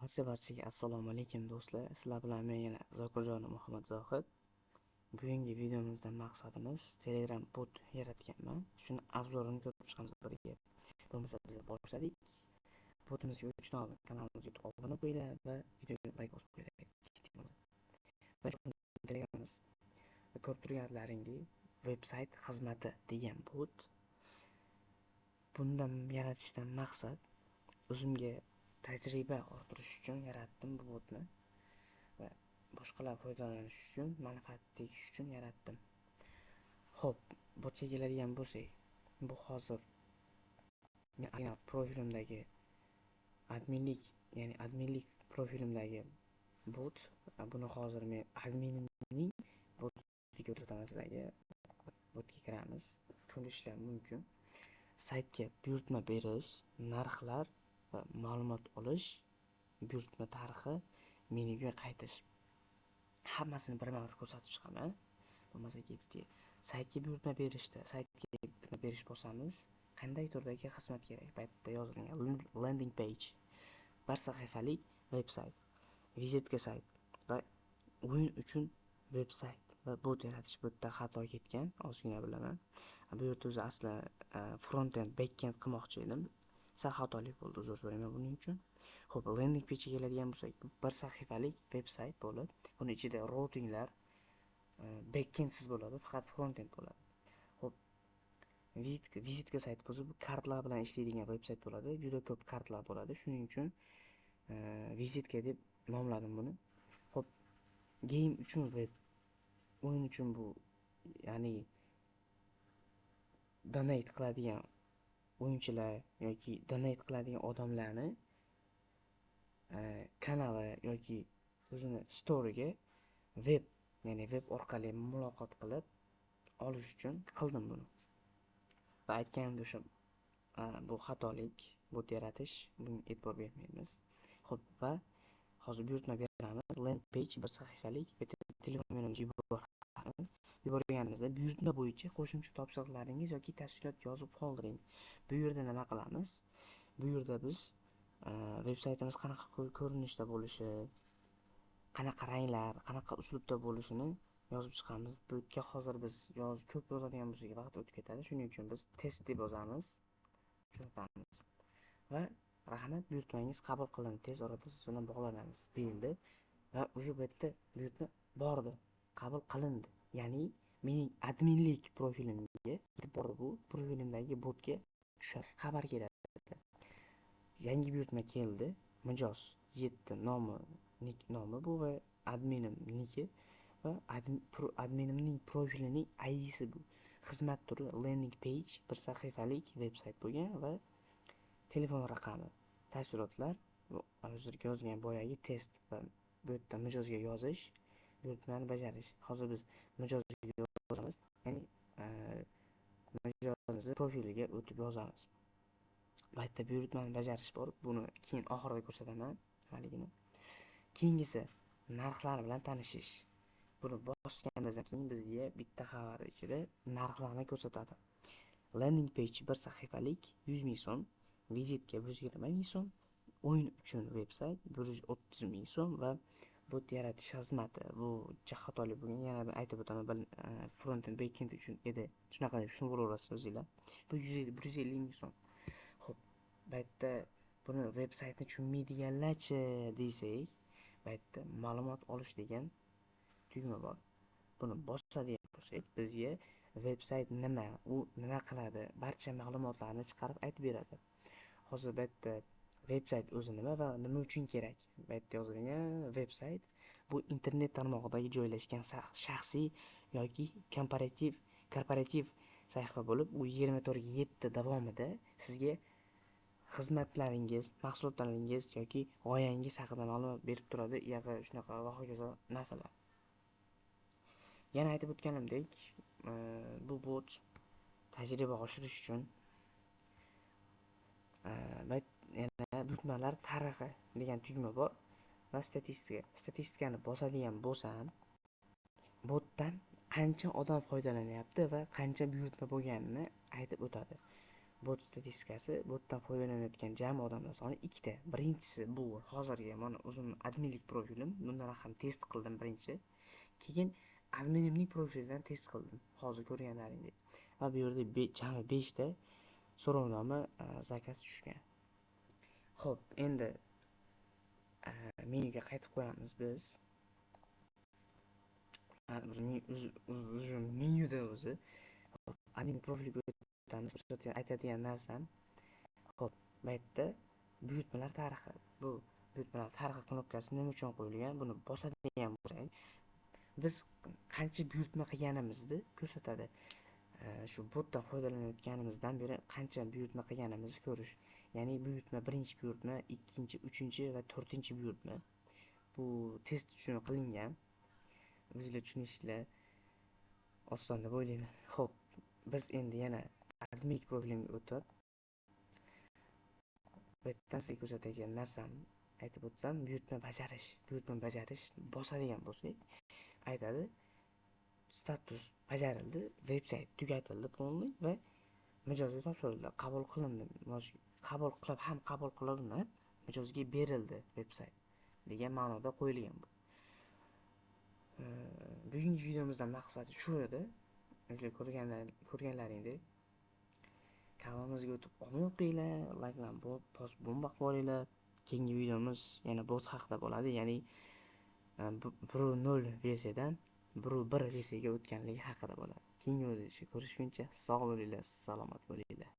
Barcha-barchaga assalomu alaykum do'stlar. Sizlar bilan men yana Zokirjon Muhammad Zohid. Bugungi videomizdan maqsadimiz Telegram bot yaratganman. Shuni obzorini ko'rib chiqamiz birga. Bo'lmasa biz boshladik. Botimizga 3 oldin kanalimizga obuna bo'linglar va videoga like bosib qo'yinglar. Va Telegramimiz ko'rib turganlaringdek veb-sayt xizmati degan bot. Bundan yaratishdan maqsad o'zimga tajriba orttirish uchun yaratdim bu botni va boshqalar foydalanish uchun, manfaat tegish uchun yaratdim. Xo'p, botga keladigan bo'lsak, bu hozir men profilimdagi adminlik, ya'ni adminlik profilimdagi bot. Buni hozir men adminimning botiga o'taman sizlarga. Botga kiramiz, ko'rishlar mumkin. Saytga buyurtma berish, narxlar va ma'lumot olish, buyurtma tarixi, menyuga qaytish. Hammasini birma-bir ko'rsatib chiqaman. Bo'lmasa ketdik. Saytga buyurtma berishda, saytga buyurtma berish bosamiz. Qanday turdagi xizmat kerak? Bu yerda yozilgan landing page, bir sahifalik veb-sayt, vizitka sayt va o'yin uchun veb-sayt va bot yaratish. Bu yerda xato ketgan, ozgina bilaman. Bu yerda o'zi asli front-end, back-end qilmoqchi edim. Sal xatolik bo'ldi, uzr so'rayman buning uchun. Xo'p, landing page ga keladigan bo'lsak, bir sahifalik veb-sayt bo'lib, buni ichida routinglar backendsiz bo'ladi, faqat front-end bo'ladi. Xo'p, vizitka sayt bo'lsa, bu kartlar bilan ishlaydigan veb-sayt bo'ladi. Juda ko'p kartlar bo'ladi. Shuning uchun vizitka deb nomladim buni. Xo'p, game uchun web, o'yin uchun bu, ya'ni donate qiladigan o'yinchilar yoki donate qiladigan odamlarni kanali yoki o'zini storyga web, ya'ni web orqali muloqot qilib olish uchun qildim buni. Va aytganimdek o'sha bu xatolik, bot yaratish, bunga e'tibor bermaymiz. Xo'p, va hozir buyurtma beramiz. Landing page bir sahifalik, telefon nomerini yuboramiz. Yuborganimizda buyurtma bo'yicha qo'shimcha topshiriqlaringiz yoki tafsilot yozib qoldiring. Bu yerda nima qilamiz? Bu yerda biz veb-saytimiz qanaqa ko'rinishda bo'lishi, qanaqa ranglar, qanaqa uslubda bo'lishini yozib chiqamiz. Bu yerga hozir biz ko'p yozadigan bo'lsak vaqt o'tib ketadi. Shuning uchun biz test deb yozamiz, jo'natamiz. Va rahmat, buyurtmangiz qabul qilindi. Tez orada siz bilan bog'lanamiz deyildi va o'sha bu yerda buyurtma bordi, qabul qilindi. Ya'ni mening adminlik profilimga yetib bordi, bu profilimdagi botga tushadi, xabar keladi. Yangi buyurtma keldi. Mijoz 7 nomi, nik nomi bu va adminim niki va adminimning profilining IDsi bu. Xizmat turi landing page, bir sahifalik veb-sayt bo'lgan va telefon raqami, tafsilotlar, hozirgi yozgan boyagi test va bu yerda mijozga yozish, buyurtmani bajarish. Hozir biz mijozga yozamiz, ya'ni mijozimizni profiliga o'tib yozamiz. Bu yerda buyurtmani bajarish bor, buni keyin oxirida ko'rsataman nimaligini. Keyingisi narxlar bilan tanishish. Buni bosganimizdan keyin bizga bitta xabar ichida narxlarni ko'rsatadi. Landing page bir sahifalik 100 ming so'm, vizitka 120 ming so'm, o'yin uchun veb-sayt 130 ming so'm va bot yaratish xizmati. Bu xatolik bo'lgan, yana bir aytib o'taman, bir front-end, back-end uchun edi. Shunaqa deb tushunib olaverasizlar o'zinglar. Bu 150 ming so'm. Xo'p, bu yerda buni veb-saytni tushunmaydiganlarchi desak, bu yerda ma'lumot olish degan tugma bor. Buni bosadigan bo'lsak, bizga veb-sayt nima, u nima qiladi, barcha ma'lumotlarni chiqarib aytib beradi. Hozir bu yerda veb-sayt o'zi nima va nima uchun kerak? Bu yerda yozilgan veb-sayt bu internet tarmog'idagi joylashgan shaxsiy yoki korporativ sahifa bo'lib, u 24/7 davomida sizga xizmatlaringiz, mahsulotlaringiz yoki g'oyangiz haqida ma'lumot berib turadi, ya'ni shunaqa va hokazo narsalar. Yana aytib o'tganimdek, bu bot tajriba oshirish uchun va yana buyurtmalar tarixi degan tugma bor va statistika. Statistikani bosadigan bo'lsam, botdan qancha odam foydalanyapti va qancha buyurtma bo'lganini aytib o'tadi. Bot statistikasi: botdan foydalanayotgan jami odamlar soni ikkita. Birinchisi bu hozirgi mana o'zimni adminlik profilim, bundan ham test qildim birinchi. Keyin adminimning profilidan test qildim. Hozir ko'rganlaringdek. Va bu yerda jami 5 ta so'rovnoma заказ tushgan. Xo'p, endi menyuga qaytib qo'yamiz biz. O'zi menyuda o'zi admin profilga o'tamiz. Aytadigan narsam, xo'p, bu yerda buyurtmalar tarixi. Bu buyurtmalar tarixi knopkasi nima uchun qo'yilgan? Buni bosadigan bo'lsak, biz qancha buyurtma qilganimizni ko'rsatadi. Shu botdan foydalanayotganimizdan beri qancha buyurtma qilganimizni ko'rish. Ya'ni buyurtma, birinchi buyurtma, ikkinchi, uchinchi va to'rtinchi buyurtma. Bu test uchun qilingan. O'zinglar tushunishlar oson deb o'ylayman. Xo'p, biz endi yana admin profilimga o'tib, bu yerdan sizga ko'rsatadigan narsam aytib o'tsam, buyurtma bajarish, buyurtma bajarish bosadigan bo'lsak, aytadi status bajarildi, veb-sayt tugatildi полный va mijozga topshirildi, qabul qilindi. Qabul qilib ham qabul qilinib, mijozga berildi veb-sayt degan ma'noda qo'yilgan bu. Bugungi videomizdan maqsad shu edi. O'zinglar ko'rganlaringdek kanalimizga o'tib obuna bo'linglar, layklarni bosib bomba qilib olinglar. Keyingi videomiz yana bot haqida bo'ladi, ya'ni 1.0 versiyadan 1.1 versiyaga o'tganligi haqida bo'ladi. Keyingi videoda ko'rishguncha sog' bo'linglar, salomat bo'linglar.